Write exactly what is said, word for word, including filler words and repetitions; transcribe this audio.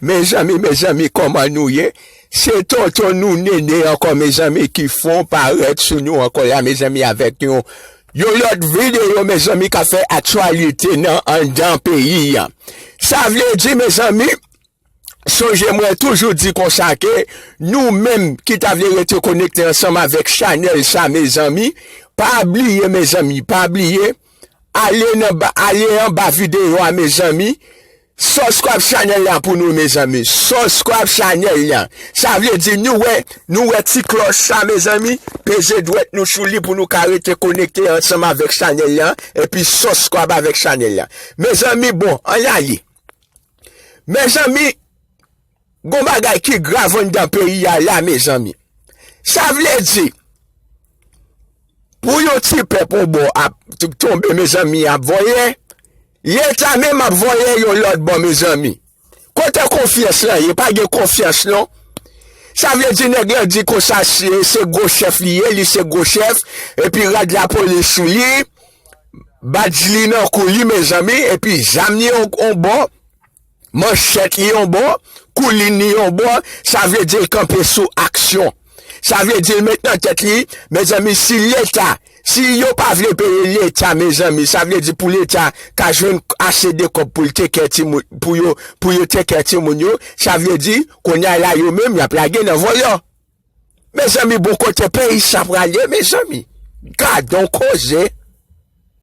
Mezanmi, mezanmi, kòman nou ye? Se tonton nou Nene ankò, mezanmi, ki fon parèt sou nou ankò la, mezanmi, avèk yon, yon lòt videyo, mezanmi, k ap fè aktyalite nan anndan peyi a. Sa vle di, mezanmi, sonje mwen toujou di konsa ke nou menm ki ta vle rete konekte ansanm avèk chanèl sa, mezanmi, pa bliye, mezanmi, pa bliye, ale nan ba, ale anba videyo a, mezanmi, subscribe chanèl la pou nou, mezanmi. Subscribe chanèl la. Sa vle di nou wè, nou wè ti klòch sa, mezanmi. Peze dwèt nou sou li pou nou ka rete konekte ansanm avèk chanèl la. Epi subscribe avèk chanèl la. Mezanmi, bon, ann ale. Mezanmi, gon bagay ki grav anndan peyi a la, mezanmi. Sa vle di, pou yon ti pèp on bò ap t-, tonbe, mezanmi, ap voye, Leta menm ap voye yon lòt bò, mezanmi. Kote konfyans lan ye? Pa gen konfyans, non. Sa vle di nèg lan di konsa, se, se gwo chèf li ye, li se gwo chèf, epi rad lapolis sou li, badj li nan kou li, mezanmi, epi zam li on, on bò, manchèt li yon bò, koulin li yon bò, sa vle di l kanpe sou aksyon. Sa vle di l met nan tèt li, mezanmi, si Leta, si yo pa vle peye Leta, mezanmi, sa vle di pou Leta ka jwenn ase de kòb pou l te kè timoun, pou yo, pou yo te kè timoun yo, sa vle di, kounye a la yo menm, y ap lage nan vòlò. Mezanmi, bon kote peyi sa prale, mezanmi. Gadon koze.